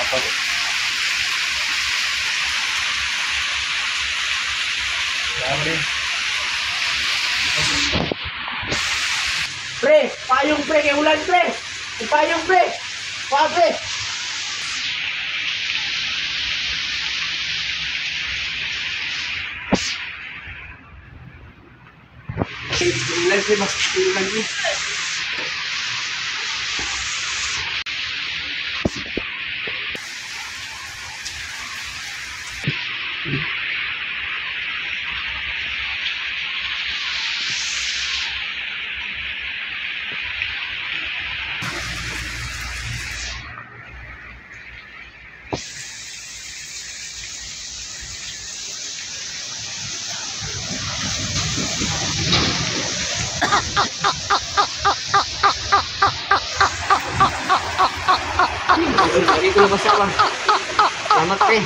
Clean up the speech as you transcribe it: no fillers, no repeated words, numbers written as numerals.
Dapat. Grabe. Pre, payong pre, kay ulan pre. Payong pre. Pa pre. Ulan pre, mas ulan pre. Hindi ko nabasa ba? Salamat pre.